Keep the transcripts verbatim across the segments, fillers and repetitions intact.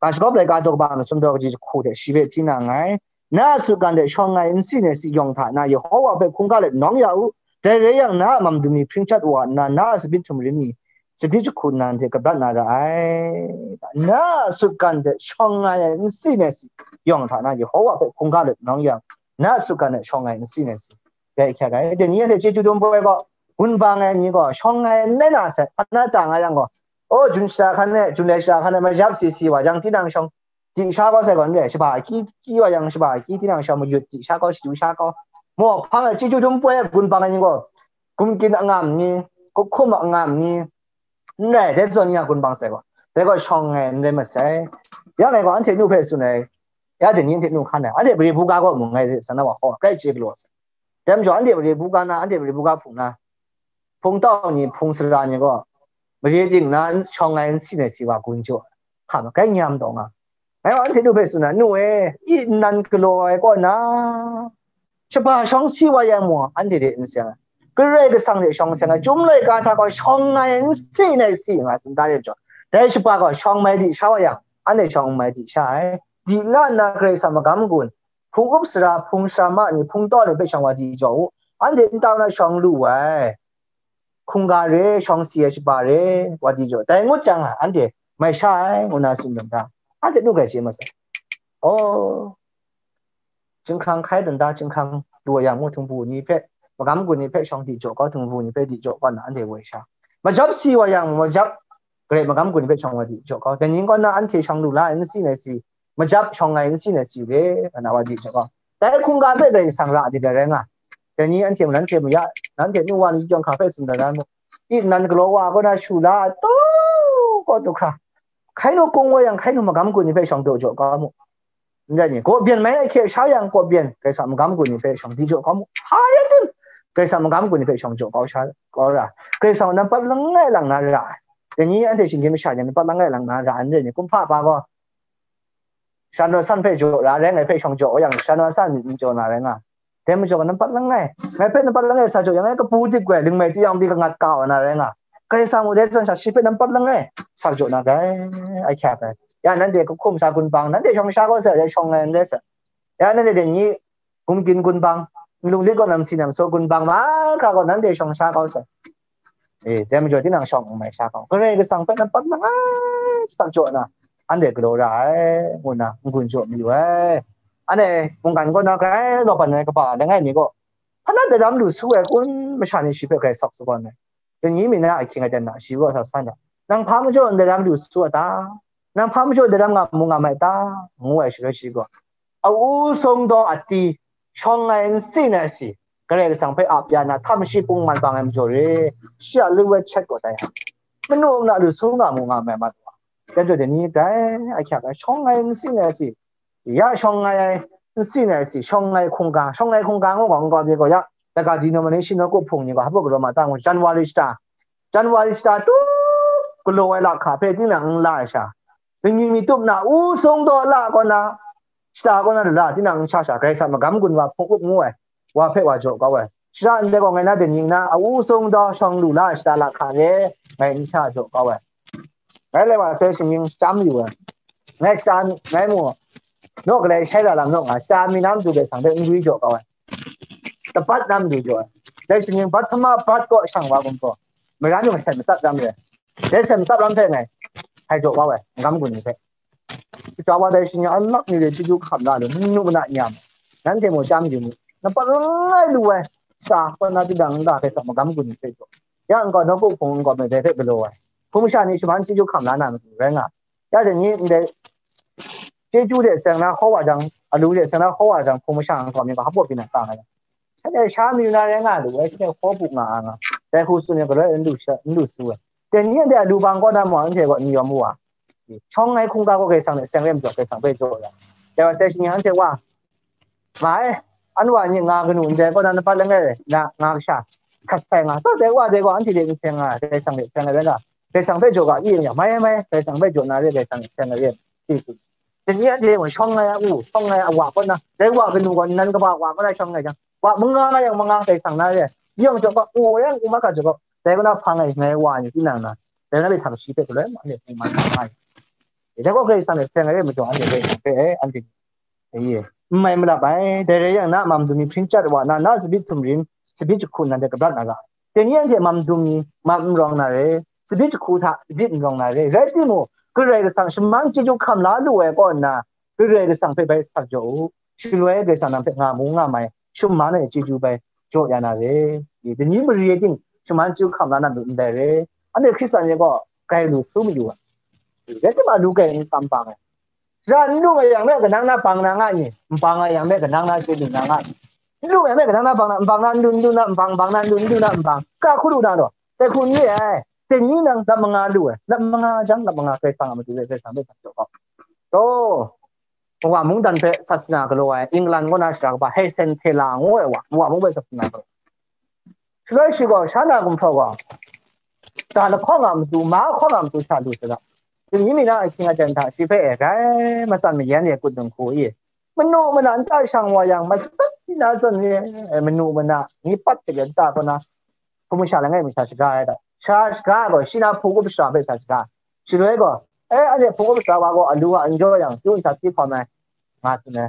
Nga shagawp laika daw kaba masum daw kaji jahku hte shi hpe hti na nngai. Na a sutgan hte shawng ai nsi nai si yawng hta na Yehowa hpe hkungga let nawng ya u. Dai rai yang, na a mam dumi hpring chyat wa nna, na a sanit htum rim mi, sanit jahku nnan hte kabrat na ra ai. Na a sutgan hte shawng ai nsi nai si yawng hta na Yehowa hpe hkungga let nawng ya u. Na a sutgan hte shawng ai nsi nai si. Dai hkyak ai. Dai ni anhte chyeju dum poi gaw, gun bang ai ni gaw, shawng ai n rai na sai, hpa na ta nga yang gaw, o, jun shada hkan e, jun lai shada hkan e, majap si si wa jang, tinang shawng di sha kau sai gaw n rai, shaba aki ki wa yang, shaba aki tinang shawng mayut di sha kau, shadu sha kau. Maw, hpang e chyeju dum poi ai gun bang ai ni gaw, gumgyin angam ni, kuhkum angam ni, n rai, dai zawn ni a gun bang sai gaw, dai gaw shawng ai n rai masai. Ya ngai gaw anhte nu hpe tsun ai, ya dai ni anhte nu hkan ai, anhte mare buga gaw mu ngai san na wa hkaw, kai chye galaw sai. Dai majaw, anhte mare buga na, anhte mare buga hpung na, hpung tau ni, hpung sara ni gaw, mare ting na shawng ai nsi nai si wa gun jaw, hka ma, kai nyam taw nga. Ngai gaw anhte nu hpe tsun na, nu e, i nnan galaw ai kaw na, shaba shawng si wa yang mung, anhte hte n seng ai. Karai Kasang hte shawng seng ai, chyum laika hta gaw shawng ai nsi nai si nga tsun da re majaw, dai shaba gaw shawng mai di sha wa yang, anhte shawng mai di sha ai. Di la nna Karai Kasang magam gun, hpung up sara, hpung sara ma ni, hpung taw ni hpe shawng wa di jaw u, anhte nta na shawng lu ai, hkungga re, shawng si ai shaba re, wa di jaw, dai ngut jang a, anhte mai sha ai, ngu na tsun dum da, anhte nu grai chye masai. O, chyinghkrang hkai dan da, chyinghkrang lu ai yang mu, htingbu ni hpe, magam gun ni hpe shawng di jaw kau, htingbu ni hpe di jaw kau nna, anhte woi sha. Majap si wa yang, majap Karai magam gun hpe shawng wa di jaw kau. Dai ni kaw na anhte shawng lu la ai nsi nai si, majap shawng ai nsi nai si re, nga na wa di jaw kau. Dai hkungga hpe Karai Kasang ra di dai rai nga. Dai ni anhte mung, nanhte mung ya, nanhte nu wa ni chyawm hkra hpe tsun dat na mu. I nnan galaw wa kaw na shu la ai, taw kaw du hkra, hkai nu kung wa yang, hkai nu magam gun ni hpe shawng daw jaw kau mu. Ndai ni, kaw byen mai ai hkye sha yang, kaw byen Karai Kasang magam gun ni hpe shawng di jaw kau mu. Hpa rai tim, Karai Kasang magam gun ni hpe shawng jaw kau sha, kau ra. Karai Kasang nan pat langai lang na ra ai. Dai ni anhte shinggyim masha ni nan pat langai lang na ra ai, ndai ni, kumhpa pa gaw, shan rawt san hpe jaw ra, rai ngai hpe shawng jaw yang, shan rawt san myit n jaw na rai nga. Dai majaw nan pat langai, ngai hpe nan pat langai sa jaw yang, ngai kabu dip goi, ling mai tu yang pyi kangat ka wa na rai nga. Karai Kasang mung dai zawn sha, shi hpe nan pat langai sa jaw na rai, a hkyak ai. Ya nanhte kahkum sa gun bang, nanhte shawng sha kau sai, ya shawng ai n rai sai. Ya nanhte dai ni, gumgyin gun bang, nlung lit gaw namsi namsaw gun bang mahkra gaw nanhte shawng sha kau sai. E, dai majaw tinang shawng n mai sha kau. Karai Kasang hpe nan pat langai sa jaw na, anhte galaw ra ai, ngu na n-gun jaw mayu ai. Anhte mungkan kaw na grai law ban ai kaba langai mi gaw, hpa na daram lu su ai kun, masha ni shi hpe grai sawk sagawn ai. Dai ni mi na ahkying aten na, shi gaw sa san ai. Nang hpa majaw daram lu su a ta? Nang hpa majaw daram nga mu nga mai ta? Ngu ai shaloi shi gaw, a u sung daw a ti, shawng ai nsi nai si, Karai Kasang hpe ap ya na, htam shi pungman bang ai majaw re, shi a lu ai chet gaw tai ai. Manu na lu su nga mu nga mai mat wa. Dai majaw dai ni dai a hkyak ai, shawng ai nsi nai si, ya shawng ai, nsi nai si, shawng ai hkungga, shawng ai hkungga ngu gaw, n gaw myit gaw ya, laga denomination nawku hpung ni gaw, hpa galaw ma ta ngu, January shata, January shata tup galaw ai lahka hpe tinang n la ai sha, Lingning mi tup na u sung daw la kaw na, shata kaw na lala tinang n sha sha, Karai Kasang magam gun wa hpung up ngu ai, wa hpe wa jaw kau ai. Shara ndai gaw ngai na dai ni na, a u sung daw shawng lu la ai shata lahka re, ngai n sha jaw kau ai. Ngai lai wa sai shinggyim shacham yu ai. Ngai shata, ngai mu, naw galai shai la lam naw nga, shata mi na matu dai sang hpe n gwi jaw kau ai. Tabat na matu jaw ai. Dai shinggyim bat hkama bat kaw shang wa gum gaw, mara nu masai matsat lam re. Dai sai matsat lam hpe ngai sai jaw kau ai, magam gun ni hpe. Kaja wa dai shinggyim an lak ni re chyeju hkam la lu, manu mana nyam, nanhte mung chyam yu mu, nampat langai lu ai, sha kaw na tinang n ga hpe sa magam gun ni hpe jaw. Ya n gaw, nawku hpung n gaw, dai hpe galaw ai. Hpung masha ni shaman chyeju hkam la na matu rai nga. Ya dai ni ndai chyeju de seng na hkaw wa jang, alu de seng na hkaw wa jang, hpung masha n gaw myit ga hpa pyi na ta nga yang. Shanhte sha mayu na rai nga lu ai, shanhte hkaw bu nga a nga. Dai hku tsun ai galoi n lu sha, n lu su ai. Dai ni anhte a lu bang kaw na mung, anhte gaw n yawm wa. Shawng ai hkungga gaw Karai Kasang hte seng re majaw, Karai Kasang hpe jaw ya. Dai wa sai shinggyim anhte wa, nga e, an wa ni nga kanu ndai kaw na, nampat langai na nga kasha hkrat sai nga, taw dai wa dai gaw anhte hte n seng nga, Karai Kasang hte seng ai rai nga. Karai Kasang hpe jaw ga i yang, mai, mai, Karai Kasang hpe jaw na re, Karai Kasang hte seng ai re, ti tsun. Dai ni anhte gaw shawng ai a u, shawng ai a wa kaw na, dai wa kanu gaw nnan kaba wa kaw na shawng ai jang, wa manga nga yang manga Karai Kasang na re, yawng jaw ga, u yang u mahkra jaw ga, dai kaw na hpang ai ngai wa ni tinang na, dai na hpe htam shi hpe galoi ma, anhte hpung man nga ai. Dai gaw Karai Kasang hte seng ai re majaw, anhte Karai Kasang hpe, eh, anhte, eh, n mai malap ai. Dai rai yang, na mam dum mi hpring chyat wa na, na tsabyi htum rin, tsabyi jahku nan hte kabrat na ga. Dai ni anhte mam dum mi, mam n rawng na re, tsabyi jahku hta tsabyi n rawng na re. Rai timung, Karai Kasang shaman chyeju hkam la lu ai kaw nna, Karai Kasang hpe bai sa jaw u. Shaloi Karai Kasang nang hpe nga mu nga mai, shaman ai chyeju bai jaw ya na re. Dai ni mari e ting shaman chyeju hkam la na lut ndai re. Anhte Hkristu ni gaw grai lu su mayu ai. Rai timung, lu grai n kam bang ai. Ra n lu ai yang me, kanang na bang na nga ni? N bang ai yang me, kanang na chye lu na nga ni? N lu ai yang me, kanang na bang na, n bang na n lu, n lu na n bang, bang na n lu, n lu na n bang, ka hku lu na taw, dai hku n re ai. Dai ni nang lap manga lu ai. Lap manga jang, lap manga Karai Kasang a matu re, Karai Kasang hpe sa jaw kau. Taw, wa mungdan hpe sasana galaw ai, England kaw na shara kaba Hudson Taylor ngu ai wa, wa mung hpe sasana galaw. Shaloi shi gaw, sha na gumhpraw gaw, da lahkawng a matu, ma lahkawng a matu sha lu saga. Dai ni mi na ahkying aten hta shi hpe e, grai matsan mayan e kut dinghku i, manu mana nta shang wa yang, matsat na zawn ni, eh, manu mana ni pat hte nta kaw na, hpung masha langai mi sa shaga ai da. Sha shaga ai gaw, shi na hpung up shara hpe sa shaga. Shaloi gaw, eh, anhte hpung up shara wa gaw, alu a n jaw yang, pyu nsa hti hkawm ai, nga tsun ai.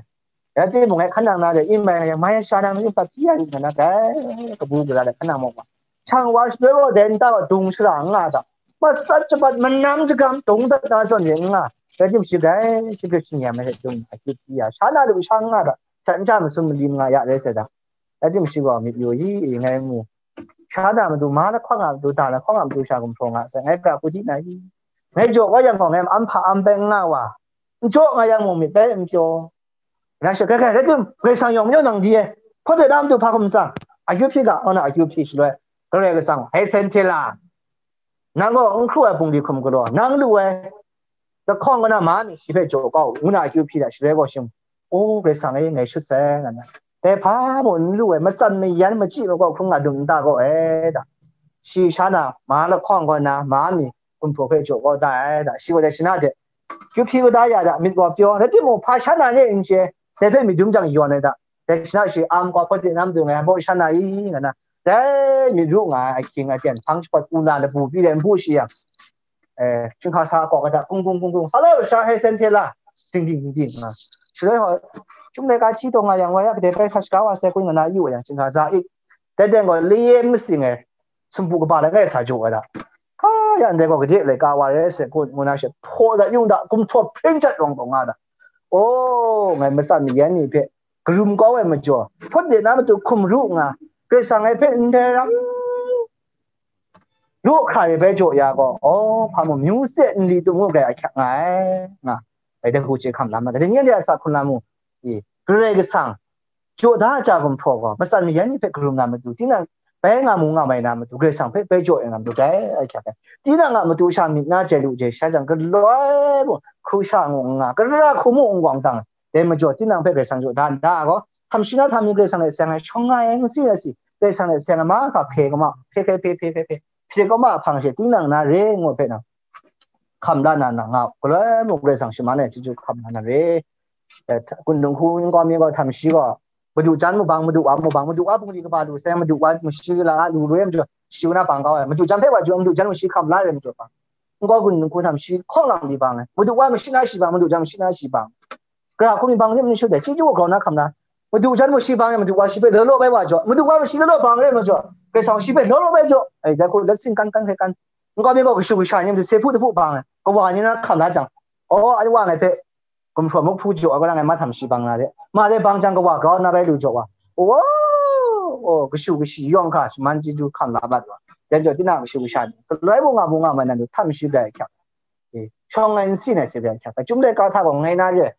Rai timung, ngai hkan nang na de, in mai nga yang, mai sha nang yu hpa hpyi ya yu nna, dai kabu gara de hkan nang mawk wa. Shang wa shaloi gaw, dai nta gaw dung shara n nga ai hta, matsat shabat manam jagam dung dat na zawn ring n nga. Rai timung, shi grai, shi grai shi nyam ai hte dung akyu hpyi ya, sha na lu sha n nga ai hta, shat n sha masum mali manga ya rai sai hta. Rai timung, shi gaw myit yu i, i ngai mu. Sha na matu, ma lahkawng a matu, da lahkawng a matu sha gumhpraw nga sai, ngai pra hku di na i. Ngai jaw kau yang gaw, ngai am hpa am bai n nga wa, n jaw nga yang mung myit bai n pyaw. Rai sha, kai, kai, rai tim, Karai Kasang yawng majaw nang di e. Hpawt de na matu hpa hkum tsang, akyu hpyi ga, ngu na akyu hpyi shaloi, Karai Kasang, Hudson Taylor, nang gaw n hkru ai bungli hkum galaw, nang lu ai lahkawng kaw na ma mi shi hpe jaw kau, ngu na akyu hpyi da, shaloi gaw shing, o, Karai Kasang e, ngai shut sai, nga na. Dai hpa mung n lu ai, matsan mayan, machyi makau hkrum nga dum nta gaw e da. Shi sha na ma lahkawng kaw na ma mi gumhpraw hpe jaw kau da ai da, shi gaw dai shi na de, kyu hpyi kau da ya da, myit gaw pyaw, rai timung, hpa sha na re n chye, dai hpe myit dum jang yawn ai da, dai shi na shi am gaw hpawt de na matu ngai baw sha na i, nga na, dai myit ru nga ai ahkying aten, hpang jahpawt u na labu pyi ai npu shi yang, eh, chyinghka sa kawk ai hta, kung, kung, kung, kung, "Hello, sha Hudson Taylor," ding, ding, ding, ding, nga. Shaloi gaw, chyum laika hti taw nga yang, wa ya kadai bai sa shaga wa sai kun, nga na yu wa yang, chyinghka sa i, dai teng gaw, layang masing ai, sumpu kaba langai sa jaw ai da. Ka ya ndai gaw, gade laika wa rai sai kun, ngu na she, hpaw da, yung da, gumhpraw hpring chyat rawng taw nga da. O, ngai matsan mayan ni hpe karum kau ai majaw, hpawt de na matu hkum ru nga, Karai Kasang ngai hpe ndai ram, lu hkra re bai jaw ya gaw, o, hpa mung, myu se nli tum ngu grai ahkyak nga ai, nga. Dai hku chye hkam lam ai. Dai ni anhte a sa hkrung lam mu, i, Karai Kasang jaw da ai hta gumhpraw gaw, matsan mayan ni hpe karum na matu, tinang bai nga mu nga mai na matu, Karai Kasang hpe bai jaw ya na matu, dai ahkyak ai. Tinang a matu sha myit na jai lu jai sha jang, galoi mung, hkru sha ngu n nga, gara hku mung n gawng dang, dai majaw, tinang hpe Karai Kasang jaw da nna gaw, hkam shi na hta mi Karai Kasang hte seng ai, shawng ai, n si ai si, Karai Kasang hte seng ai, mahkra hpe kama, hpe, hpe, hpe, hpe, hpe, hpe, hpe kama hpang she, tinang na re ngu hpe nang, hkam la na, nang nga, galoi mung Karai Kasang shaman ai chyeju hkam la na re. Eh, Kun Dinghku nkau mi gaw, htam shi gaw, madu jan mubang, madu wa mubang, madu wa bungli kaba lu sai, madu wa mashi la a lu lu ai majaw, shi na bang kau ai, madu jan hpe wa jaw, madu jan mashi hkam la ai majaw bang. Nkau Kun Dinghku htam shi hkawng lang di bang ai, madu wa mashi na shi bang, madu jan mashi na shi bang. Gara hku mi bang hte n shut ai, chyeju grau na hkam na, madu jan mashi bang ai, madu wa shi hpe law law bai wa jaw, madu wa mashi law law bang rai majaw, Karai Kasang shi hpe law law bai jaw, ai, dai hku let sin kan kan hkrai kan. Nkau mi gaw kashu kasha ni matu se hpu dahpu bang ai, kawa ni na hkam la jang, o, a wa ngai hpe gumhpraw muk hpu jaw ai, kaw na ngai mahtam shi bang na re. Ma dai bang jang kawa grau na bai lu jaw wa. O, o, kashu kashi yawng hkra shaman chyeju hkam la mat wa. Jan jaw, tinang kashu kasha ni, galoi mung nga mung nga ma nan lu htam shi grai ahkyak. E, shawng ai nsin ai si grai ahkyak. Chyum laika hta gaw ngai na re.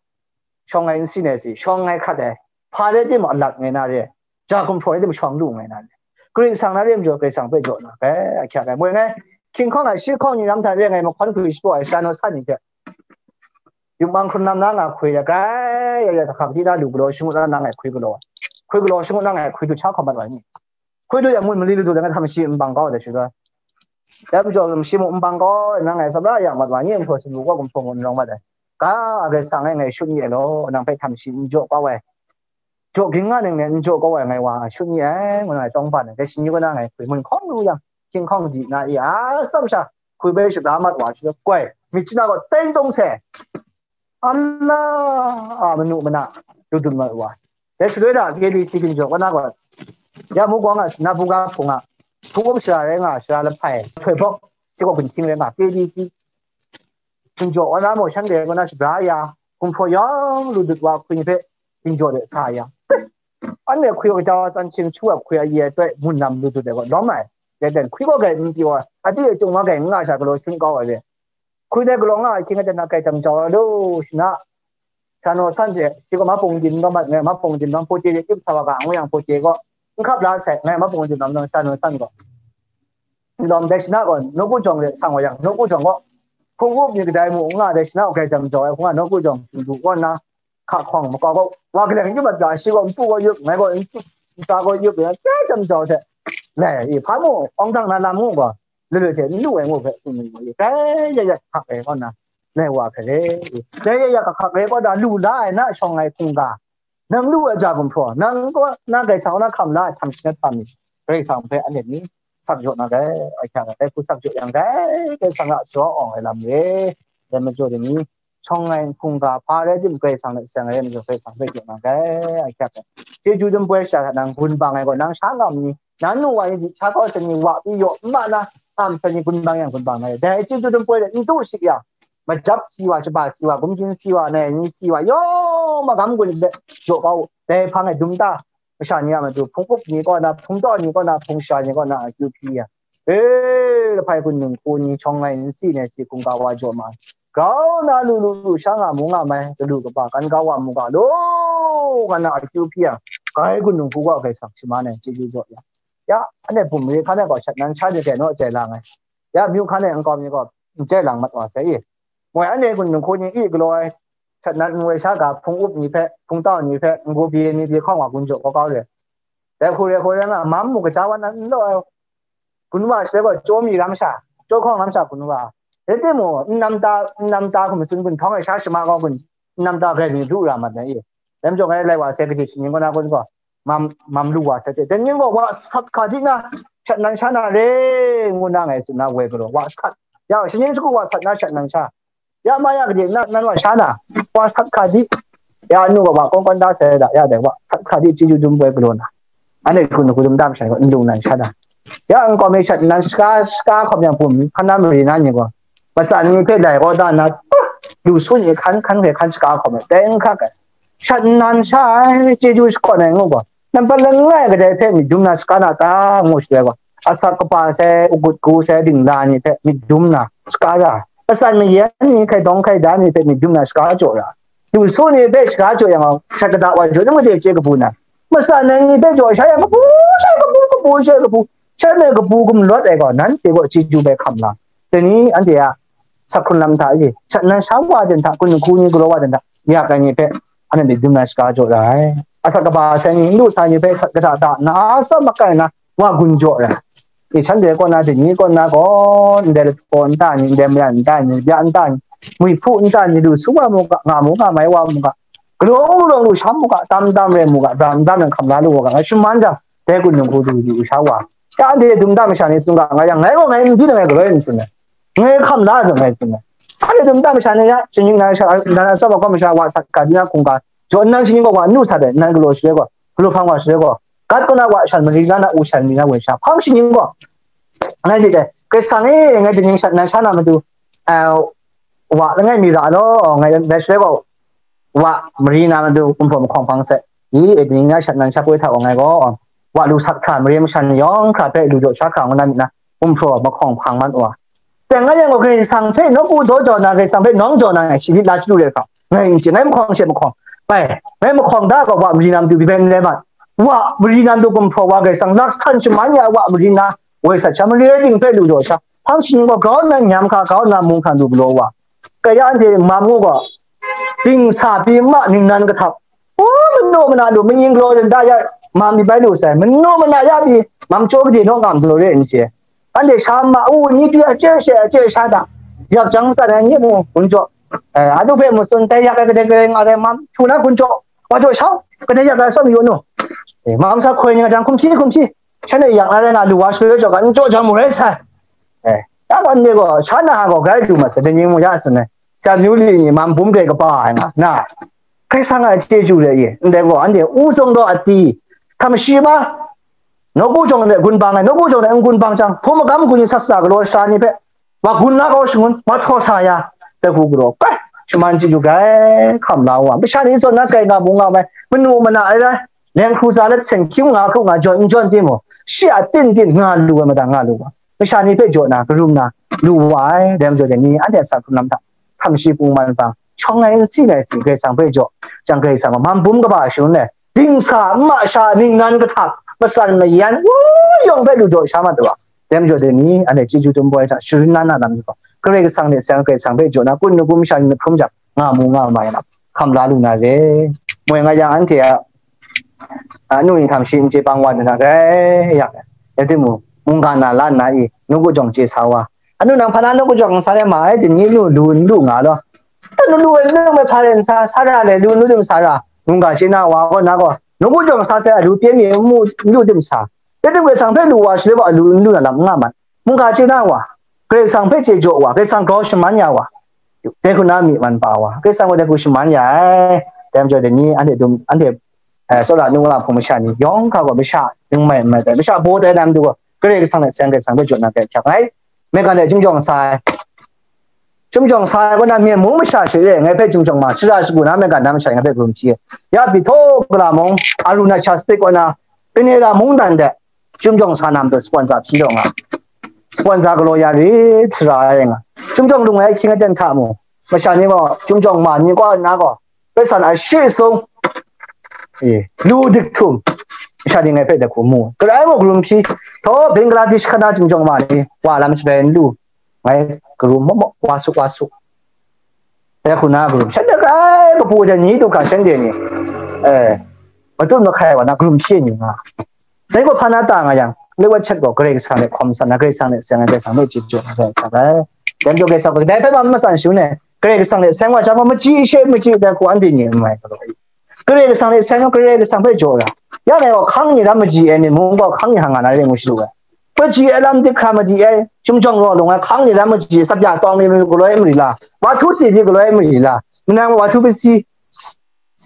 Shawng ai nsin ai si, shawng ai hkrat ai. Hpa rai timung, alat ngai na re. Ja gumhpraw rai timung, shawng lu ngai na re. Karai Kasang na re majaw, Karai Kasang hpe jaw na, grai ahkyak ai. Moi ngai, hkying hkawng ai, shi hkawng ni ram hta re ngai, mahkawn hkwi shapraw ai, sha naw san ni hte, yupmang hkrun lam na nga hkwi ai, grai ya ya, hkak di na lu galaw shangut na, na ngai hkwi galaw, hkwi galaw shangut na ngai hkwi du sha hkawm mat wa ni? Hkwi du yang, mun mali lu du yang, ngai htam shi n bang kau ai shi ga. Dai majaw, shi mung n bang kau ai, nang ngai tsap la yang mat wa ni? Nhtoi sumru gaw gumhpraw mung n rawng mat ai. Ga, Karai Kasang e, ngai shut n ye law, nang hpe htam shi n jaw kau ai. Jaw ging nga nang n jaw kau ai, ngai wa shut n ye ai, ngu na ngai tawng ban ai. Dai shi ni kaw na ngai hkwi mun hkawng lu yang, hkying hkawng di na i, a tsawm sha, hkui bai shada mat wa shi koi, myit shana gaw teng tawng se, ala a manu mana lu dut mat wa. Dai shaloi na K B C ginjaw wa na gaw, ya mu gaw nga sina buga hpung a, hpung up shara rai nga shara lahpai, htoi bawk, si gaw ginhting rai nga, K B C ginjaw wa na maw, shanhte gaw na shabra ya, gumhpraw yawng lu dut wa hkui ni hpe ginjaw de sa ya. Anhte hkui wa kaja wa tsan hkying hkyu ai hkui a ye ai poi mun nam lu dut ai gaw lawm ai. Dai ten hkui gaw gai n pyi wa, a di e cung wa gai n nga sha galaw shun kau ai re. Hkui dai galaw nga ai hkying a ten a kai tam jau ai lu, shana, sha naw san hte, shi gaw ma pung din gaw mat ngai, ma pung din gaw pote de ip sa wa ga, ngu yang pote gaw, n hkap la sai, ngai ma pung din gaw, sha naw san gaw. Lawm dai shana gaw, nawku jawng de sang wa yang, nawku jawng gaw, hpung up ni kadai mu, n nga dai shana gaw kai tam jau ai, hpung a nawku jawng, du gaw na, hka hkawng makau gaw, wa kaleng yup mat ga, shi gaw npu gaw yup, ngai gaw npu, nta gaw yup, ya, kai tam jau hte, lai, i, hpa mu, awng dang na lam mu gaw, lu lu hte n lu ai ngu hpe, tsun lu gaw, i, kai ya ya hkak ai gaw na, lai wa hkre, i, kai ya ya hkak ai gaw da, lu la ai na shawng ai hkungga, nang lu ai ja gumhpraw, nang gaw na Karai Kasang na hkam la ai htam shanat htam ni, Karai Kasang hpe anhte ni sak jaw na rai, ahkyak ai, dai hku sak jaw yang dai, Karai Kasang a shawa awng ai lam re, dai majaw dai ni, shawng ai hkungga hpa rai tim, Karai Kasang hte seng ai rai majaw, Karai Kasang hpe jaw na rai, ahkyak ai. Chyeju dum poi sha hta nang gun bang ai gaw, nang sha ngam ni, nan nu wa ni, sha kau sa ni, wa pyi yaw n ma na, tam sa ni, gun bang yang gun bang na rai. Dai chyeju dum poi de n tu shi yang, majap si wa, shaba si wa, gumhkyin si wa, nai ni si wa, yawng magam gun de jaw kau, dai hpang e dum ta, masha ni a matu, hpung up ni kaw na, hpung taw ni kaw na, hpung sha ni kaw na, akyu hpyi ya. E, lahpai hkun ningku ni, shawng ai nsi nai si hkungga wa jaw ma ai. Grau na lu lu lu sha nga mu nga mai, galu kaba, kan ga wa mu ga, lu nga na akyu hpyi yang, grai hkun ningku gaw Karai Kasang shaman ai, chyeju jaw ya. Ya, anhte bum re hkan e gaw shat nan sha ni dai naw jai lang ai. Ya, myu hkan e nkau mi gaw, n jai lang mat wa sai i. Moi anhte hkun ningku ni i galaw ai, shat nan n woi sha ga, hpung up ni hpe, hpung tau ni hpe, n-gu byi ni byi hkawng wa gun jaw kau kau re. Dai hku re hku re nga, mam mu kaja wa nan n law ai, gun wa shaloi gaw, chyaw mi ram sha, chyaw hkawng ram sha gun wa. Rai timung, n nam ta, n nam ta hkum matsun gun htawng ai sha shama gaw gun, n nam ta grai mi lu ra mat na i. Dai majaw ngai lai wa sai, kaji shi ning kaw na gun gaw, mam, mam lu wa sai hte, dai ning gaw wa sat hka di na, shat nan sha na re, ngu na ngai tsun na woi galaw, wa sat. Ya, shi ning shagu wa sat na shat nan sha. Ya ma ya gade na, nan wa sha na, wa sat hka di. Ya nu gaw wa kawng kawng da sai da, ya dai wa sat hka di, chyeju dum poi galaw na. Anhte hkun hku dum dam shai gaw, n dung nan sha na. Ya nkau mi shat nan shaka, shaka hkawm yang bum, hkan na mari na ni gaw, matsan ni hpe lai kaw da na, lu su ni hkan, hkan hpe hkan shaka hkawm ai, teng hkak ai. Shat nan sha ai, chyeju shakawn ai ngu gaw, nampat langai kadai hpe myit dum na shaka na ta, ngu shaloi gaw, asak kaba sai, agut gu sai, dingla ni hpe myit dum na shaka ra, matsan mayan ni, hkai dawng hkai da ni hpe myit dum na shaka jaw ra, lu su ni hpe shaka jaw yang gaw, shat kata wa jaw, nang made chye kabu na, matsan ai ni hpe jaw sha yang kabu, sha kabu, kabu, sha kabu, sha me kabu gumlawt ai gaw, nanhte gaw chyeju bai hkam la. Dai ni anhte a sak hkrun lam hta e, shat nan sha wa den hta, hkun hku ni galaw wa den hta, yak ai ni hpe, anhte dum na shaka jaw ra ai. Asak kaba sai ni, n lu sa ni hpe sat kata da na, atsam makai na, wa gun jaw ra ai. E, shanhte kaw na, dai ni kaw na gaw, ndai lahpaw nta ni, ndai mayan nta ni, bya nta ni, mwi hpu nta ni, lu su wa mu ga, nga mu nga mai wa mu ga, galawng lawng lu sham mu ga, tam tam rai mu ga, dam dam yang hkam la lu wa ga, ngai shaman jang, dai hkun ningku du du sha wa. Ya anhte dum dam masha ni tsun ga, ngai yang, ngai gaw ngai n byin ai, ngai galoi n tsun ai. Ngai hkam la zawn ngai tsun ai. Anhte dum dam masha ni ya, shinggyim na sha, na na tsawp ai gaw masha wa sat ga, di na hkungga, jaw nnan shinggyim gaw wa nu sat ai, nan galaw shaloi gaw, galaw hpang wa shaloi gaw, gat kaw na wa shan mari na, na u shan mi na woi sha, hpang shinggyim gaw, ngai di dai, Karai Kasang e, ngai daning shat nan sha na matu, a, wa langai mi ra law, ngai dai shaloi gaw, wa mari na matu gumhpraw mahkawng hpang sai. I, e, daning na shat nan sha poi hta wa ngai gaw, wa lu sat hkra, mare masha ni yawng hkra hpe lu jaw sha hkra ngu na myit na, gumhpraw mahkawng hpang man wa. Teng a yang gaw, Karai Kasang hpe nawku daw jau na, Karai Kasang hpe nawng jau na, ngai shi myit la chyu re hkra, ngai n chye, ngai mahkawng she mahkawng. Bai, ngai mahkawng da gaw, wa mari na matu pyi bai n rai mat. Wa mari na matu gumhpraw wa, Karai Kasang laksan shaman ya, wa mari na, woi sat sha, mare ting hpe lu jaw sha, hpang shinggyim gaw grau nna nyam hkra, grau nna mung hkra lu galaw wa. Kaya anhte mam ngu gaw, dingsa pyi ma ningnan kahtap, o, manu mana lu, manying galaw dan da ya, mam mi bai lu sai, manu mana ya pyi, mam chyaw gade naw ngam galaw re n chye. Anhte sha ma u ni pyi, a chye she, a chye sha da, yak jang tsan ai nye mu, gun jaw, eh, adu hpe mu tsun, tai yak ai kadai kadai nga ai mam htu na gun jaw, wa jaw shau, kadai yak ai atsawm yu nu, eh, mam sa hkoi ni nga jang, hkum hti, hkum hti, shanhte yak na rai nga, lu wa shaloi jaw ga, n jaw jang mu rai sai, eh, Ya gaw ndai gaw, sha na gaw grai lu mat sai, dai ni mung ya tsun ai. Sha myu li ni, man bum grai kaba ai nga, na. Karai Kasang a chyeju re i, ndai gaw, anhte u zong daw ati, htam shi ma, nawku jawng de gun bang ai, nawku jawng de n gun bang jang, hpung magam gun ni sat sa galaw sha ni hpe, wa gun la kau shangun, wa htaw sa ya, dai hku galaw, kai, shaman chyeju grai hkam la wa, masha ni zawn na kai nga mu nga mai, manu mana ai rai, leng hkru za let seng hkying nga hkru nga jawn n jawn timung, shi a tin tin nga lu ai madan nga lu wa, masha ni hpe jaw na, karum na, lu wa ai, dai majaw de ni, anhte a sa hkrum lam hta, hkam shi pung man pang, shawng ai n si ai si, Karai Kasang hpe jaw, jang Karai Kasang a man bum kaba shangun ai, dingsa, nma sha, ningnan kahtap, matsan mayan, wu yawng hpe lu jaw sha mat wa, dai majaw de ni, anhte chyeju dum boi hta, sharin na na lam ni gaw, Karai Kasang hte seng Karai Kasang hpe jaw na, kun nu kun masha ni hkrum jang, nga mu nga mai lam, hkam la lu na re. Moi nga yang anhte a, a, nu ni htam shi n chye bang wa na rai yang, ya timung, mungga na la nna i, nawku jawng chye sa wa. Anu nang hpa na nawku jawng sa rai ma ai, dai ni nu lu n lu nga law. Tanu lu ai, nu mai hpa rai n sa, sa ra le, lu nu tim sa ra, mungga chye na wa gaw na gaw, nawku jawng sa sai a lu pyen mi n mu, n lu tim sa. Dai tim Karai Kasang hpe lu wa shaloi gaw, a lu n lu na lam n nga mat. Mungga chye na wa, Karai Kasang hpe chye jaw wa, Karai Kasang grau shaman ya wa, dai hku na myi man pa wa, Karai Kasang gaw dai hku shaman ya ai. Dai majaw de ni, anhte dum, anhte, eh, tsawra nu wa hpung masha ni, yawng hkra gaw masha, n mai, n mai tai, masha baw tai na matu gaw, Karai Kasang hte seng Karai Kasang hpe jaw na hpe hkyak ai. Maigan de chyum jawng sa ai. Chyum jawng sa ai kaw na, Myen mung masha she re ai, ngai hpe chyum jawng ma, shara shagu na maigan na masha ngai hpe karum hpyi ai. Ya pyi htaw gala mung, Arunachal State kaw na, Canada mungdan de, chyum jawng sa na matu sponsor hpyi taw nga. Sponsor galaw ya rit sara ai nga. Chyum jawng lung ai ahkying aten hta mung, masha ni gaw, chyum jawng ma ni kaw na gaw, Karai Kasang a shi sung, e, lu dik htum, masha ni ngai hpe dai hku mu. Karai mung karum hpyi, htaw Bangladesh hkana chyum jawng ma ni, wa lam shabai n lu, ngai karum maw maw, wa su, wa su. Dai hku na karum, shanhte grai kapu de ni du hkra shanhte ni, eh, matut mahkai wa na karum hpyi ni nga. Dai gaw hpa na ta nga yang, loi wa chat gaw Karai Kasang hte hkawm san na, Karai Kasang hte seng ai, Karai Kasang hpe chyeju na, Karai Kasang rai. Dai majaw Karai Kasang gaw, dai hpe ma matsan shangun ai, Karai Kasang hte seng wa jang gaw, machyi she machyi, dai hku anhte ni n mai galaw i. Karai Kasang hte seng gaw, Karai Kasang hpe jaw ra. Ya ngai gaw hkang ni ram machyi ai, myit mung gaw hkang ni hang nga na rai ngu shalu ai. Machyi ai lam dik hkra machyi ai, chyum jawng raw lung ai, hkang ni ram machyi, tsapya tawng ni galaw ai mari la, wa htu si ni galaw ai mari la, manang wa htu pasi,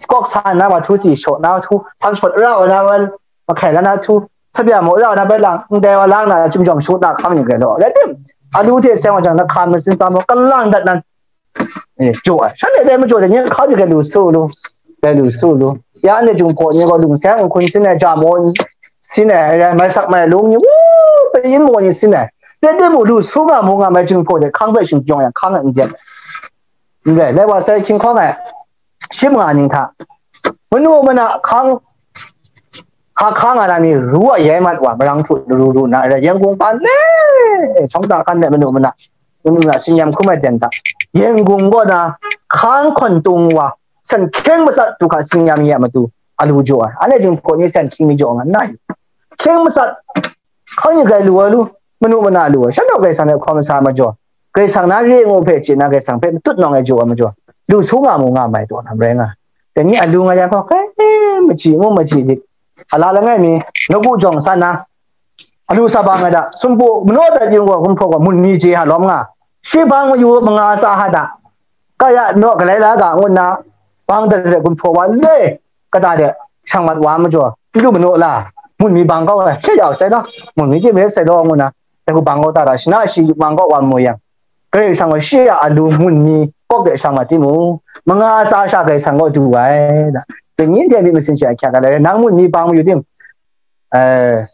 kawk sa nna wa htu si shaw na htu, hpang shawt ra wa na wan, mahkai la na htu, tsapya maw ra wa na bai lang, ndai wa lang na, chyum jawng shaw na hkang ni grai law. Rai tim, a lu hte seng wa jang na hka masin tsa maw, kalang dat nan, eh, jaw ai. Shanhte dai majaw de, nye hkau de, grai lu su lu, grai lu su lu. Ya anhte Jinghpaw ni gaw lung seng n hkun sin ai, ja maw sin ai, rai mai sak mai lung ni, wu, pyi yin maw ni sin ai. Rai tim, lu su nga mu nga mai Jinghpaw de, hkang hpe shingjawng yang, hkang n dep. Ndai, lai wa sai hkying hkawng ai, shi manga ning hta, manu mana hkang, hka hkang a na mi ru a yai mat wa, marang htu ru ru na rai, Yangon hpa le, shawng ta hkan de manu mana, manu mana, singnyam hkum ai ten hta, Yangon kaw na, hkang hkawn tung wa, san hkyeng matsat du hka singnyam ni a matu, a lu jaw ai, anhte Jinghpaw ni san hkying mi jaw nga nna, hkyeng matsat, hkang ni grai lu ai lu, manu mana lu ai, shanhte Karai Kasang hte hkawm sa majaw, Karai Kasang na re ngu hpe chye na, Karai Kasang hpe matut nawng ai jaw ai majaw, lu su nga mu nga mai taw lam rai nga. Dai ni a lu nga yang gaw, kai machyi ngu machyi dik, a la langai mi, nawku jawng sa na, a lu sa bang ai da, sumpu manaw dat yung gaw, gumhpraw gaw, mun mi chye ha lawm nga, shi bang mayu manga sa ha da, kaya naw galai la ga ngu nna, bang dat de gumhpraw wa le, kata de, shang mat wa majaw, n lu manaw la, mun mi bang kau ai, she yau sai law, mun mi tim ret sai law, ngu na, dai hku bang kau ta ra, shana shi bang kau wa mu yang, Karai Kasang gaw shi a alu mun mi kawk de shang mat timung, manga tsa sha Karai Kasang kaw du ai, da. Dai ni hte myit masin shi a hkyak ai, nang mun mi bang mayu tim, eh,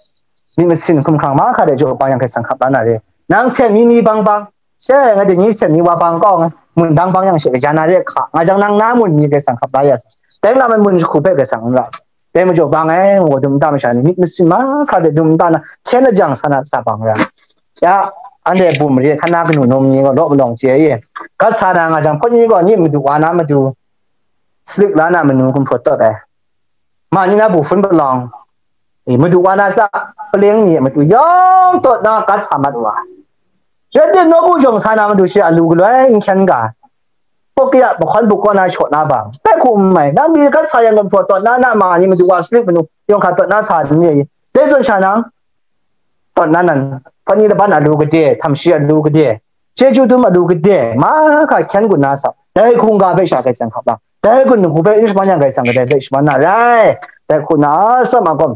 myit masin hkumhkrang mahkra de jaw bang yang Karai Kasang hkap la na re. Nang seng mi mi bang bang, she, nga dai ni seng mi wa bang kau nga, mun dang bang yang she kaja na re hka, nga jang nang na mun mi Karai Kasang hkap la ya sa. Dai lam ai mun jahku hpe Karai Kasang n ra sa. Dai majaw bang ai, ngu dum nta masha ni, myit masin mahkra de dum nta na, hkyen lajang sa na sa bang ra. Ya, anhte bum mare hkana kanu num ni gaw law malawng chye ai. Gat sa na nga jang, hpawt ni gaw ni madu wa na matu, salik la na manu gumhpraw tawt ai. Ma ni na bu hpun palawng, e, madu wa na tsa, paleng ni a matu yawng tawt na gat sa mat wa. Rai tim, nawku jawng sa na matu shi a lu galoi n hkyen ga, pawk ya mahkawn buk kaw na shaw na bang, dai hku n mai, nang pyi gat sa yang gumhpraw tawt na, na ma ni madu wa salik manu yawng hkra tawt na sa ni, dai zawn sha nang, tawn na nan, hpani laban a lu gade, htam shi a lu gade, chyeju dum a lu gade, mahka hkyen gun na sa, dai hkungga hpe sha Karai Kasang hkap la, dai gun hku hpe n shaman yang Karai Kasang kadai hpe shaman na rai. Dai hku na a tsawm a gawm,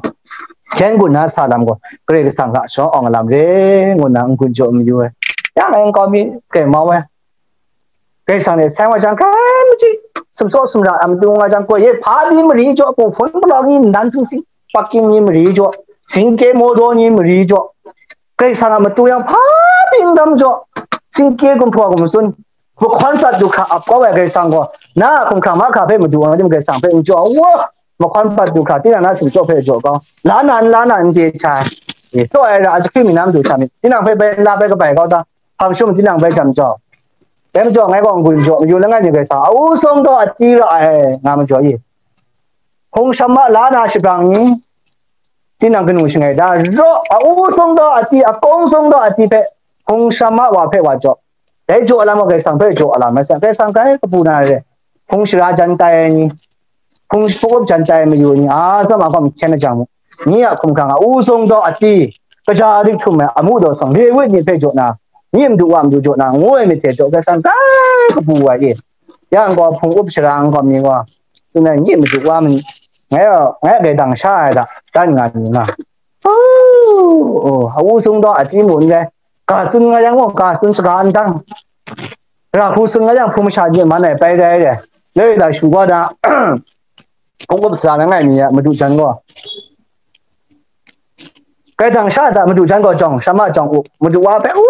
hkyen gun na sa lam gaw, Karai Kasang hta shawng awng lam re, ngu na n-gun jaw mayu ai. Ya ngai nkau mi, kai mau ai. Karai Kasang ni sai wa jang, kai maji, sumsaw sumra a matu nga jang, koi ye hpa byi mari jaw, pu hpun palawng ni nnan sumsing, pakin ni mari jaw, singke mawdaw ni mari jaw, Karai Kasang a matu yang hpa byi n dam jaw, singke gumhpraw gumtsun, mahkawn prat du hkra ap kau ai Karai Kasang gaw, na a hkumhkrang mahkra hpe madu wa tim Karai Kasang hpe n jaw, wa, mahkawn prat du hkra, tinang na sumsaw hpe jaw kau, la na n la na n chye ai, e, taw ai ra, a jahkring mi na madu hta myit, tinang hpe bai n la bai kabai kau ta, hpang shum tinang bai jam jaw, dai majaw ngai gaw n-gun jaw, mayu langai mi Karai Kasang, a u sung gaw a ti ra ai, nga majaw i, hkung shama la na shabrang ni, tinang kanu shangai da, raw, a u sung gaw a ti, a kung sung gaw a ti hpe, hkung shama wa hpe wa jaw, dai jaw lam wa Karai Kasang hpe jaw lam ai sa, Karai Kasang kai kabu na re, hkung shara jan tai ai ni, hkung hpung up jan tai ai mayu ni, a tsawm a hkawm hkyen ai jang mu, ni a hkumhkrang a u sung gaw a ti, kaja dik htum ai amu daw sawng, Lewi ni hpe jaw na, ni madu wa madu jaw na, ngu ai myit hte jaw, Karai Kasang kai kabu wa i, ya n gaw hpung up shara n gaw mi gaw, tsun ai ni madu wa mi, ngai gaw, ngai a gaidang sha ai hta, dan nga ni nga. Oh, a u sung gaw a ti mu n rai, ga tsun nga yang gaw, ga tsun shaga n dang, ra hku tsun nga yang, hpung masha ni man ai pai rai re, loi la shu gaw da, hpung up sara langai mi a madu jan gaw, gaidang sha da, madu jan gaw jawng, shama jawng u, madu wa hpe, u,